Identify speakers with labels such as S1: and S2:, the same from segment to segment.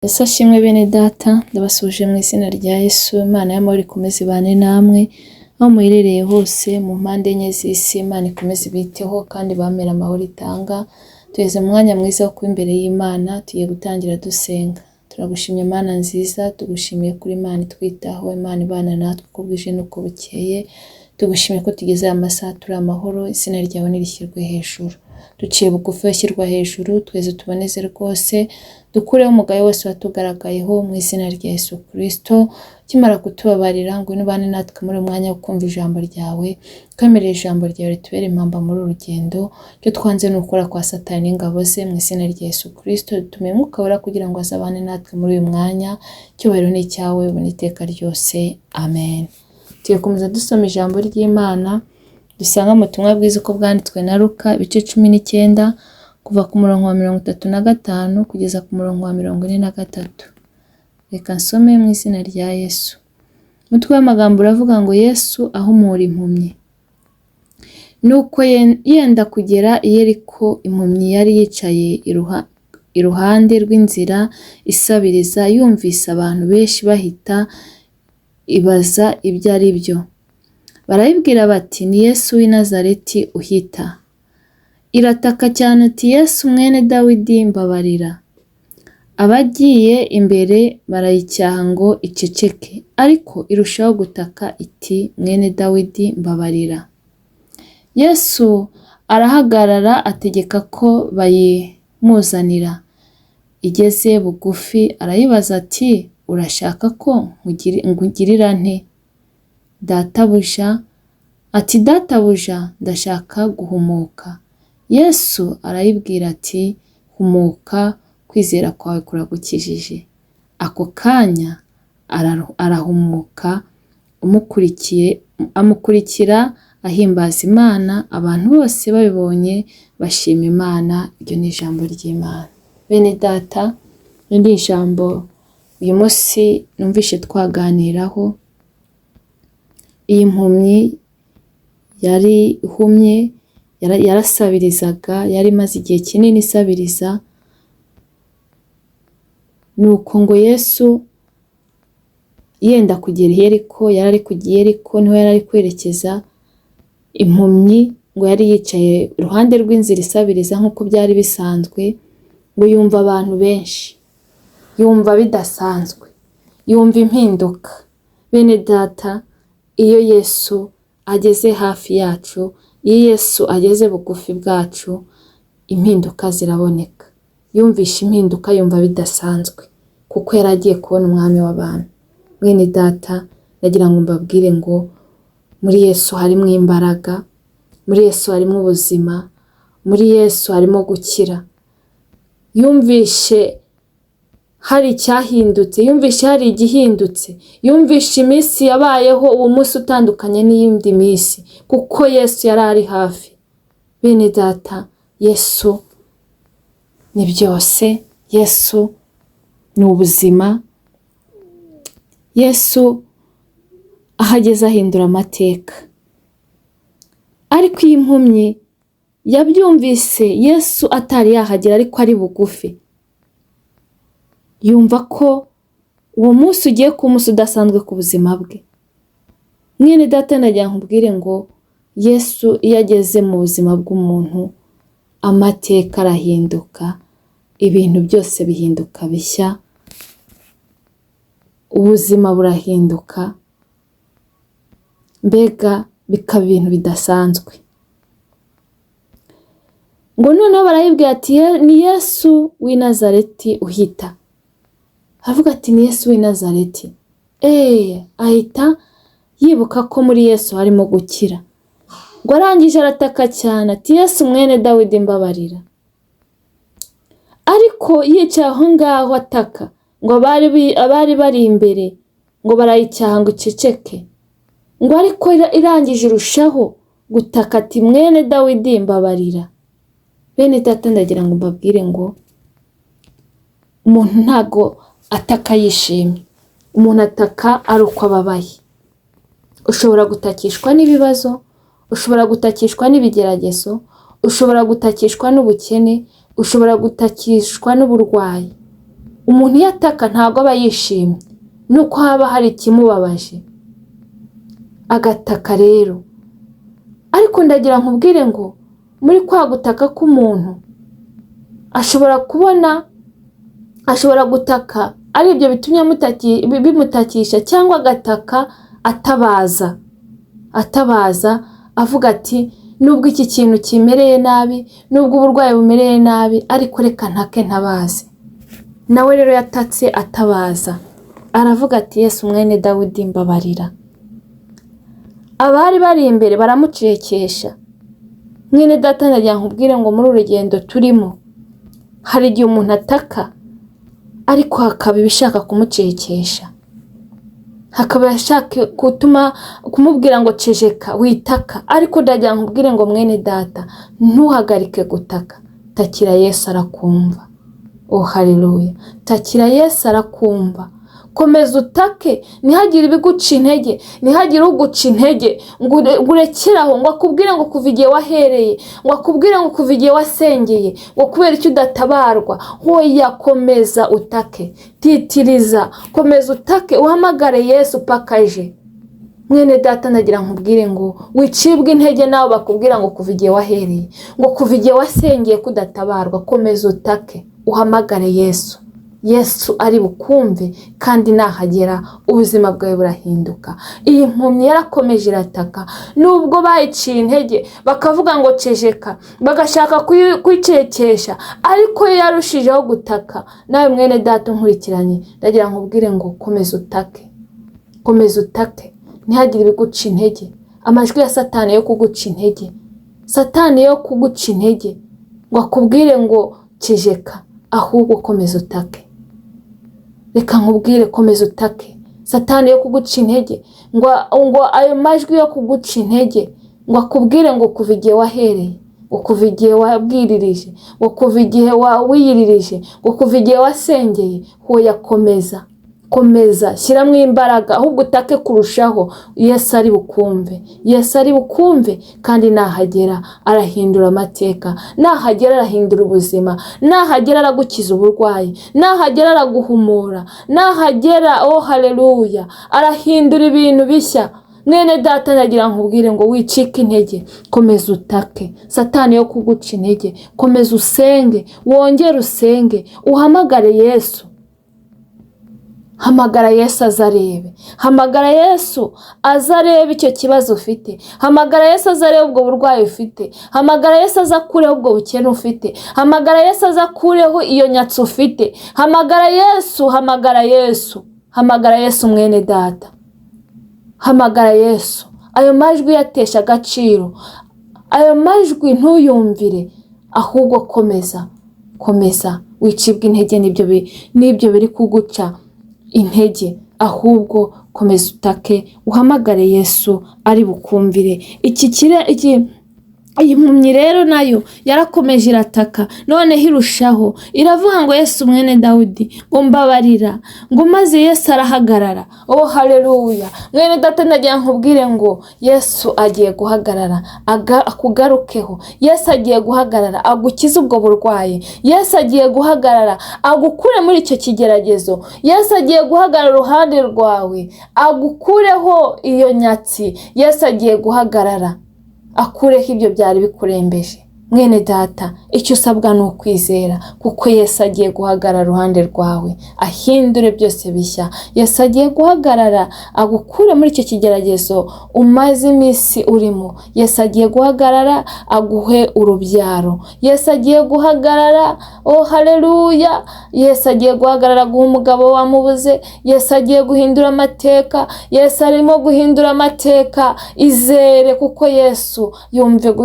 S1: Yesu ashimwe bene data, ndabasuhuje mu izina rya Yesu, Imana y'amahoro ikomeze ibane namwe, aho muherereye hose mu mpande enye z'isi, Imana ikomeze ibiteho kandi ibamere amahoro itanga. Tugeze mu mwanya mwiza wo kuba imbere y'Imana, tugiye gutangira dusenga. Turagushimye Mana nziza, tugushimiye kuri Imana itwitaho, Imana ibana natwe uko bwije n'uko bukeye, tugushimiye ko tugeze aya masaha turi amahoro, izina ryawe nirishyirwe hejuru. Duciye bugufi bashyirwa hejuru, twese tuboneze rwose, dukureho umugayo wose watugaragayeho mu izina rya Yesu Kristo. Ukimara kutubabarira, ngwino ubane natwe muri uyu mwanya wo kumva ijambo ryawe, twemerere ijambo ryawe ritubere impamba muri uru rugendo. Icyo twanze ni ukora kwa Satani n'ingabo ze mu izina rya Yesu Kristo. Dutumiye Umwuka Wera kugira ngo azabane natwe muri uyu mwanya. Icyubahiro ni icyawe ubu n'iteka ryose, amen. Tugiye gukomeza dusoma ijambo ry'Imana dusanga mu butumwa bwiza uko bwanditswe na Luka ibice 19 kuva ku murongo wa 35 kugeza ku murongo wa 43. Reka nsome mu izina rya Yesu. Umutwe w'amagambo uravuga ngo Yesu ahumura impumyi. Nuko yenda kugera i Yeriko, impumyi yari yicaye iruhande rw'inzira isabiriza, yumvise abantu benshi bahita ibaza ibyo ari byo. Barayibwira bati ni Yesu w'i Nazareti uhita. Irataka cyane ati Yesu mwene Dawidi mbabarira. Abagiye imbere barayicyaha ngo iceceke, ariko irushaho gutaka iti mwene Dawidi mbabarira. Yesu arahagarara ategeka ko bayimuzanira. Igeze bugufi arayibaza ati urashaka ko nkugirira nte? Databuja ati databuja ndashaka guhumuka. Yesu arayibwira ati humuka, kwizera kwawe kuragukijije. Ako kanya arahumuka, amukurikira ahimbaza Imana, abantu bose babibonye bashima Imana. Iryo ni ijambo ry'Imana. Bene data, iri ni ijambo uyu munsi numvishe twaganiraho. Iyi mpumyi yari ihumye, yarasabirizaga, yari imaze igihe kinini isabiriza, nuko ngo Yesu yenda kugera i Yeriko, yari ari kujya i Yeriko, niho yari ari kwerekeza. Impumyi ngo yari yicaye iruhande rw'inzira isabiriza nk'uko byari bisanzwe, ngo yumva abantu benshi, yumva bidasanzwe, yumva impinduka. Bene data, iyo Yesu ageze hafi yacu, iyo Yesu ageze bugufi bwacu, impinduka ziraboneka. Yumvishe impinduka, yumva bidasanzwe, kuko yari agiye kubona umwami w'abantu. Mwene data, ndagira ngo mbabwire ngo muri Yesu harimo imbaraga, muri Yesu harimo ubuzima, muri Yesu harimo gukira. Yumvishe hari icyahindutse, yumvishe hari igihindutse, yumvishe iminsi yabayeho uwo munsi utandukanye n'iyindi minsi, kuko Yesu yari ari hafi. Bene data, Yesu ni byose, Yesu ni ubuzima, Yesu aho ageze ahindura amateka. Ariko iyi mpumyi yabyumvise Yesu atari yahagera, ariko ari bugufi, yumva ko uwo munsi ugiye kuba umunsi udasanzwe ku buzima bwe. Mwene data, nagira nkubwire ngo Yesu iyo ageze mu buzima bw'umuntu, amateka arahinduka, ibintu byose bihinduka bishya, ubuzima burahinduka, mbega bikaba ibintu bidasanzwe. Ngo noneho barayibwira ati ni Yesu w'i Nazareti uhita. Aravuga ati ni Yesu w'i Nazareti. Ahita yibuka ko muri Yesu harimo gukira. Ngo arangije arataka cyane ati Yesu mwene Dawidi mbabarira. Ariko yicaye aho ngaho ataka, ngo abari bari imbere ngo barayicyaha ngo iceceke. Ngo ariko irangije irushaho gutaka ati mwene Dawidi mbabarira. Bene data, ndagira ngo mbabwire ngo umuntu ntago ataka yishimye, umuntu ataka ari uko ababaye. Ushobora gutakishwa n'ibibazo, ushobora gutakishwa n'ibigeragezo, ushobora gutakishwa n'ubukene, ushobora gutakishwa n'uburwayi. Umuntu iyo ataka ntabwo aba yishimye, nuko haba hari ikimubabaje agataka rero. Ariko ndagira nkubwire ngo muri kwa gutaka k'umuntu ashobora kubona, ashobora gutaka ari ibyo bitumye bimutakisha, cyangwa agataka atabaza, atabaza avuga ati nubwo iki kintu kimereye nabi, nubwo uburwayi bumereye nabi, ariko reka ntake ntabaze. Nawe rero yatatse atabaza, aravuga ati Yesu mwene Dawidi mbabarira. Abari bari imbere baramucecekesha. Mwene data, ndagira nkubwire ngo muri uru rugendo turimo hari igihe umuntu ataka ariko hakaba ibishaka kumucecekesha, hakaba ibishaka gutuma kumubwira ngo ceceka witaka. Ariko ndagira nkubwire ngo mwene data, ntuhagarike gutaka, takira Yesu arakumva. Oh haleluya, takira Yesu arakumva. Komeza utake, ntihagire ibiguca intege, ntihagire uguca intege ngo urekere aho, ngo akubwire ngo kuva igihe wahereye, ngo akubwire ngo kuva igihe wasengeye, ngo kubera icyo udatabarwa. Hoya, komeza utake, titiriza, komeza utake, uhamagare Yesu paka aje. Mwene data, ndagira nkubwire ngo wicibwe intege nawe bakubwira ngo kuva igihe wahereye, ngo kuva igihe wasengeye kudatabarwa. Komeza utake, uhamagare Yesu. Yesu ari bukumve, kandi nahagera ubuzima bwawe burahinduka. Iyi mpumyi yarakomeje irataka, nubwo bayiciye intege bakavuga ngo ceceka, bagashaka kuyicecekesha, ariko yo yarushijeho gutaka. Nawe mwene data unkurikiranye, ndagira nkubwire ngo komeza utake, komeza utake, ntihagire ibiguca intege. Amajwi ya Satani yo kuguca intege, Satani yo kuguca intege ngo akubwire ngo ceceka, ahubwo komeza utake. Reka nkubwire, komeza utake. Satani yo kuguca intege ngo ayo majwi yo kuguca intege ngo akubwire ngo kuva igihe wahereye, ngo kuva igihe wabwiririje, ngo kuva igihe wiyiririje, ngo kuva igihe wasengeye. Hoya, komeza, komeza, shyiramo imbaraga, ahubwo utake kurushaho. Yesu ari bukumve, Yesu ari bukumve, kandi nahagera arahindura amateka, nahagera arahindura ubuzima, nahagera aragukiza uburwayi, nahagera araguhumura, nahagera, oh haleluya, arahindura ibintu bishya. Mwene data, ndagira nkubwire ngo wicike intege, komeza utake. Satani yo kuguca intege, komeza usenge, wongere usenge, uhamagare Yesu. Hamagara Yesu azarebe, hamagara Yesu azarebe icyo kibazo ufite, hamagara Yesu azarebe ubwo burwayi ufite, hamagara Yesu azakureho ubwo bukene ufite, hamagara Yesu azakureho iyo nyatsi ufite. Hamagara Yesu, hamagara Yesu, hamagara Yesu. Mwene data, hamagara Yesu. Ayo majwi yatesha agaciro, ayo majwi ntuyumvire, ahubwo komeza, komeza, wicibwa intege n'ibyo biri kuguca intege, ahubwo komeza utake, uhamagare Yesu ari bukumvire. Iki kire iki iyi mpumyi rero nayo yarakomeje irataka, noneho irushaho iravuga ngo Yesu mwene Dawidi, ngo mbabarira, ngo maze Yesu arahagarara. Oh haleluya, mwene data, ndagira nkubwire ngo Yesu agiye guhagarara akugarukeho. Yesu agiye guhagarara agukize ubwo burwayi. Yesu agiye guhagarara agukure muri icyo kigeragezo. Yesu agiye guhagarara iruhande rwawe agukureho iyo nyatsi. Yesu agiye guhagarara akureho ibyo byari bikurembeje. Mwene data, icyo usabwa ni ukwizera, kuko Yesu agiye guhagarara iruhande rwawe ahindure byose bishya. Yesu agiye guhagarara agukure muri icyo kigeragezo umaze iminsi urimo. Yesu agiye guhagarara aguhe urubyaro. Yesu agiye guhagarara, oh haleluya, Yesu agiye guhagarara aguhe umugabo wamubuze. Yesu agiye guhindura amateka. Yesu arimo guhindura amateka. Izere, kuko Yesu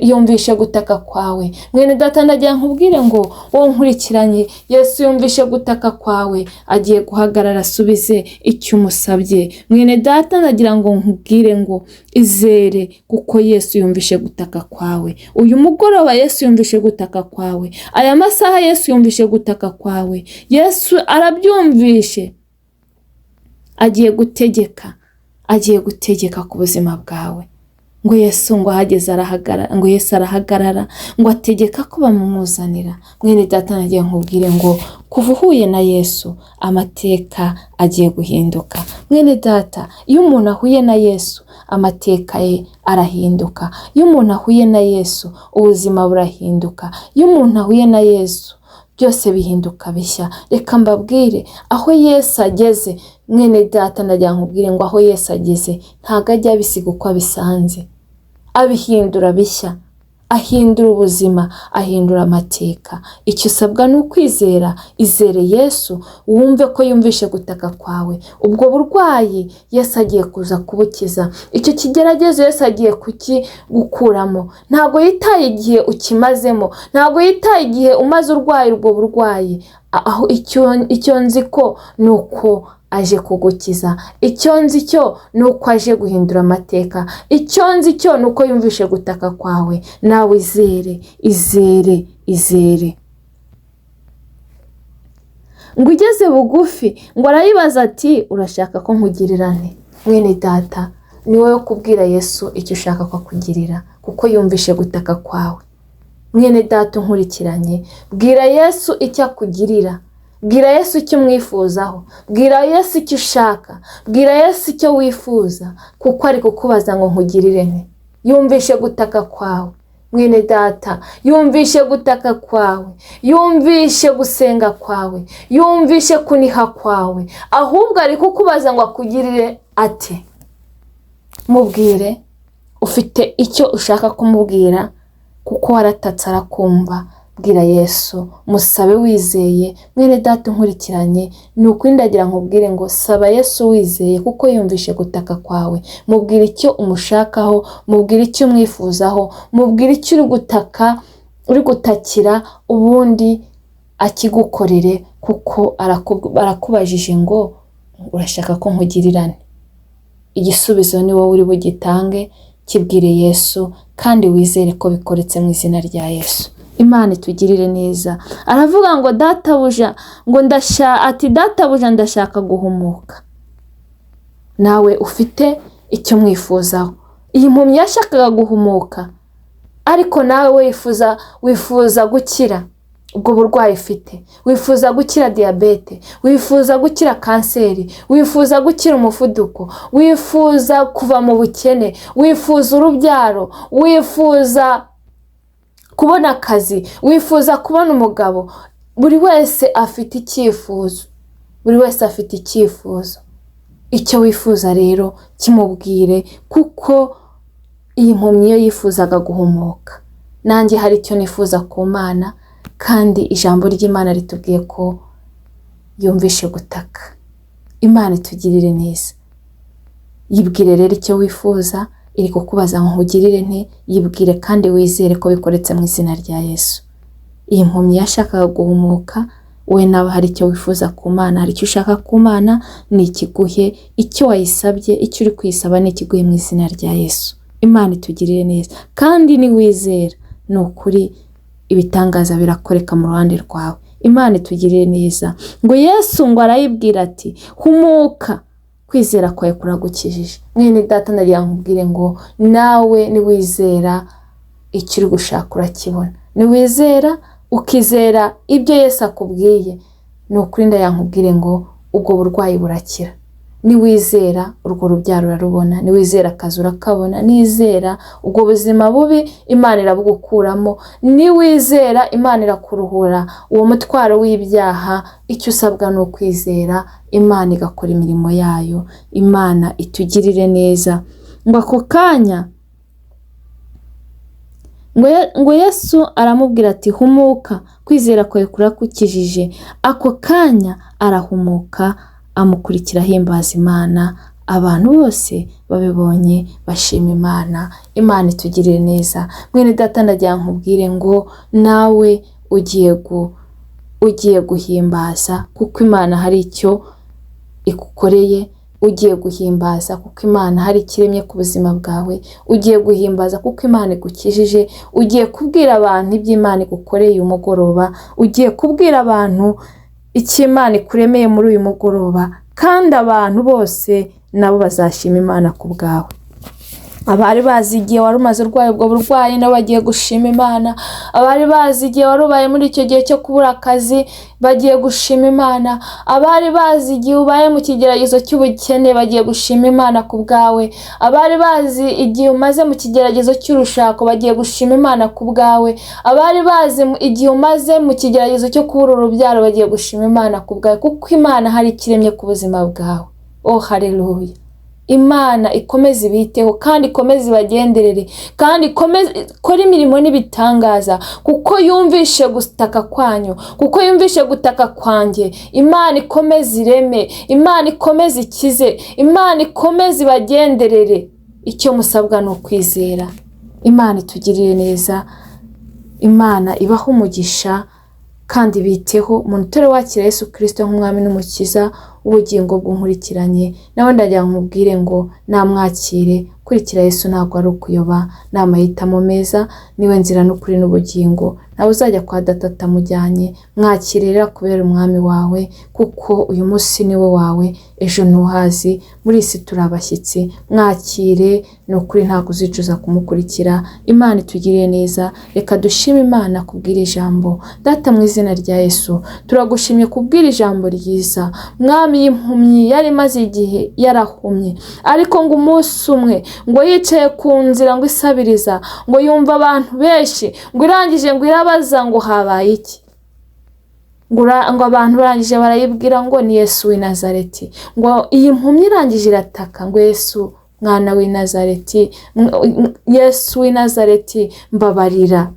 S1: yumvishe gutaka kwawe. Mwene data, ndagira nkubwire ngo wowe nkurikiranye, Yesu yumvishe gutaka kwawe, agiye guhagarara asubize icyo umusabye. Mwene data, ndagira ngo nkubwire ngo izere, kuko Yesu yumvishe gutaka kwawe. Uyu mugoroba Yesu yumvishe gutaka kwawe, aya masaha Yesu yumvishe gutaka kwawe. Yesu arabyumvishe, agiye gutegeka, agiye gutegeka ku buzima bwawe. Ngo Yesu ngo ahageze arahagarara, ngo Yesu arahagarara, ngo ategeka ko bamumuzanira. Mwene data, nagiye nkubwire ngo kuva uhuye na Yesu amateka agiye guhinduka. Mwene data, iyo umuntu ahuye na Yesu amateka ye arahinduka. Iyo umuntu ahuye na Yesu ubuzima burahinduka. Iyo umuntu ahuye na Yesu byose bihinduka bishya. Reka mbabwire aho Yesu ageze. Mwene data, ndagira nkubwire ngo aho Yesu ageze ntabwo ajya abisiga uko abisanze, abihindura bishya, ahindura ubuzima, ahindura amateka. Icyo usabwa ni ukwizera. Izere Yesu, wumve ko yumvishe gutaka kwawe. Ubwo burwayi Yesu agiye kuza kubukiza, icyo kigeragezo Yesu agiye kukigukuramo. Ntabwo yitaye igihe ukimazemo, ntabwo yitaye igihe umaze urwaye ubwo burwayi. Aho icyo nzi ko ni uko aje kugukiza, icyo nzi cyo ni uko aje guhindura amateka, icyo nzi cyo ni uko yumvishe gutaka kwawe. Nawe izere, izere, izere. Ngo ugeze bugufi ngo arayibaza ati urashaka ko nkugirira nte? Mwene data, ni wowe kubwira Yesu icyo ushaka ko akugirira, kuko yumvishe gutaka kwawe. Mwene data unkurikiranye, bwira Yesu icyo akugirira, bwira Yesu icyo umwifuzaho, bwira Yesu icyo ushaka, bwira Yesu icyo wifuza, kuko ari kukubaza ngo nkugirire nte? Yumvishe gutaka kwawe. Mwene data, yumvishe gutaka kwawe, yumvishe gusenga kwawe, yumvishe kuniha kwawe, ahubwo ari kukubaza ngo akugirire ate? Mubwire, ufite icyo ushaka kumubwira, kuko waratatse arakumva. Bwira Yesu, musabe wizeye. Mwene data unkurikiranye, ni ukuri ndagira nkubwire ngo saba Yesu wizeye, kuko yumvishe gutaka kwawe. Mubwire icyo umushakaho, mubwire icyo umwifuzaho, mubwire icyo uri gutaka, uri gutakira, ubundi akigukorere, kuko arakubajije ngo urashaka ko nkugirirane. Igisubizo ni wowe uri bugitange, kibwire Yesu kandi wizere ko bikoretse mu izina rya Yesu. Imana itugirire neza. Aravuga ngo databuja, ngo ati databuja ndashaka guhumuka. Nawe ufite icyo mwifuzaho. Iyi mpumyi yashakaga guhumuka, ariko nawe wifuza gukira ubwo burwayi ufite, wifuza gukira diyabete, wifuza gukira kanseri, wifuza gukira umuvuduko, wifuza kuva mu bukene, wifuza urubyaro, wifuza kubona akazi, wifuza kubona umugabo. Buri wese afite icyifuzo, buri wese afite icyifuzo. Icyo wifuza rero kimubwire, kuko iyi mpumyi yo yifuzaga guhumuka. Nanjye hari icyo nifuza ku Mana, kandi ijambo ry'Imana ritubwiye ko yumvishe gutaka. Imana itugirire neza. Yibwire rero icyo wifuza, iri kukubaza ngo nkugirire nte? Yibwire kandi wizere ko bikoretse mu izina rya Yesu. Iyi mpumyi yashakaga guhumuka, we nawe hari icyo wifuza ku Mana, hari icyo ushaka ku Mana, ni ikiguhe. Icyo wayisabye, icyo uri kuyisaba ni ikiguhe mu izina rya Yesu. Imana itugirire neza. Kandi niwizera, ni ukuri ibitangaza birakoreka mu ruhande rwawe. Imana itugirire neza. Ngo Yesu ngo arayibwira ati humuka, kwizera kwawe kuragukijije. Mwene data, ndagira nkubwire ngo nawe niwizera icyo uri gushaka urakibona. Niwizera ukizera ibyo Yesu akubwiye, ni ukuri ndayankubwire ngo ubwo burwayi burakira. Niwizera urwo rubyaro urarubona, niwizera akazi urakabona, nizera ubwo buzima bubi Imana irabugukuramo, niwizera Imana irakuruhura uwo mutwaro w'ibyaha. Icyo usabwa ni ukwizera, Imana igakora imirimo yayo. Imana itugirire neza. Ngo ako kanya ngo Yesu aramubwira ati humuka, kwizera kwawe kurakukijije. Ako kanya arahumuka, amukurikira ahimbaza Imana. Abantu bose babibonye bashima Imana. Imana itugirire neza. Mwene data, ndagira nkubwire ngo nawe ugiye guhimbaza, kuko Imana hari icyo igukoreye. Ugiye guhimbaza kuko Imana hari ikiremye ku buzima bwawe. Ugiye guhimbaza kuko Imana igukijije. Ugiye kubwira abantu ibyo Imana igukoreye uyu mugoroba. Ugiye kubwira abantu icyo Imana ikuremeye muri uyu mugoroba, kandi abantu bose nabo bazashima Imana ku bwawe. Abari bazi igihe wari umaze urwaye ubwo burwayi nabo bagiye gushima Imana. Abari bazi igihe wari ubaye muri icyo gihe cyo kubura akazi bagiye gushima Imana. Abari bazi igihe ubaye mu kigeragezo cy'ubukene bagiye gushima Imana ku bwawe. Abari bazi igihe umaze mu kigeragezo cy'urushako bagiye gushima Imana ku bwawe. Abari bazi igihe umaze mu kigeragezo cyo kubura urubyaro bagiye gushima Imana ku bwawe, kuko Imana hari ikiremye ku buzima bwawe. Oh haleluya! Imana ikomeze ibiteho kandi ikomeze ibagenderere kandi ikomeze ikore imirimo n'ibitangaza, kuko yumvishe gutaka kwanyu, kuko yumvishe gutaka kwanjye. Imana ikomeze ireme, Imana ikomeze ikize, Imana ikomeze ibagenderere. Icyo musabwa ni ukwizera. Imana itugirire neza, Imana ibahe umugisha kandi biteho. Umuntu utari wakira Yesu Kristo nk'umwami n'umukiza w'ubugingo bw'unkurikiranye, nawe ndagira ngo nkubwire ngo namwakire. Kurikira Yesu ntabwo ari ukuyoba, ni amahitamo meza, niwe nzira n'ukuri n'ubugingo. Ntawe uzajya kwa data atamujyanye. Mwakire rero kubera umwami wawe, kuko uyu munsi niwe wawe, ejo ntuhazi. Muri iyi si turi abashyitsi. Mwakire, ni ukuri ntabwo uzicuza kumukurikira. Imana itugirire neza. Reka dushime Imana kubw'iri jambo. Data, mu izina rya Yesu turagushimye kubw'iri jambo ryiza. Mwami, y'impumyi yari imaze igihe yarahumye, ariko ngo umunsi umwe ngo yicaye ku nzira ngo isabiriza, ngo yumva abantu benshi, ngo irangije ngo irabaza ngo habaye iki, ngo abantu barangije barayibwira ngo ni Yesu w'i Nazareti. Ngo iyi mpumyi irangije irataka ngo Yesu mwana w'i Nazareti, Yesu w'i Nazareti mbabarira.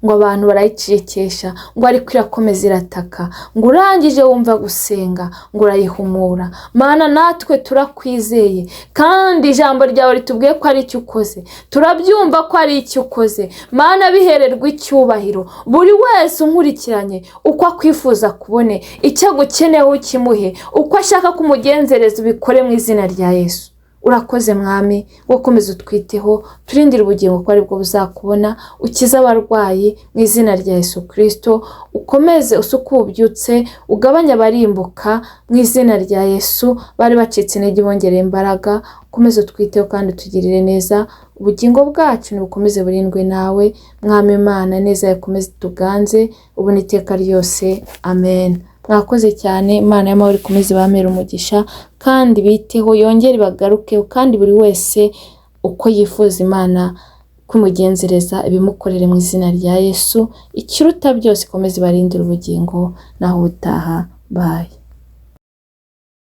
S1: Ngo abantu barayicecekesha, ngo ariko irakomeza irataka, ngo urangije wumva gusenga, ngo urayihumura. Mana, natwe turakwizeye kandi ijambo ryawe ritubwiye ko ari icyo ukoze, turabyumva ko ari icyo ukoze. Mana, bihererwa icyubahiro. Buri wese unkurikiranye uko akwifuza kubone icyo agukeneyeho ukimuhe, uko ashaka kumugenzereza ubikore mu izina rya Yesu. Urakoze Mwami, wo komeza utwiteho, turindire ubugingo ko aribwo buzakubona, ukize abarwayi mu izina rya Yesu Kristo, ukomeze usuke ububyutse, ugabanye abarimbuka mu izina rya Yesu, bari bacitse intege bongereye imbaraga. Ukomeze utwiteho kandi utugirire neza. Ubugingo bwacu nibukomeze burindwe nawe Mwami Imana, neza yakomeze tuganze ubu n'iteka ryose, amen. Mwakoze cyane. Imana y'amahoro ikomeze ibamere umugisha kandi biteho, yongere ibagarukeho, kandi buri wese uko yifuza Imana kumugenzereza ibimukorere mu izina rya Yesu. Ikiruta byose ikomeze ibarindire ubugingo, naho ubutaha. Bye.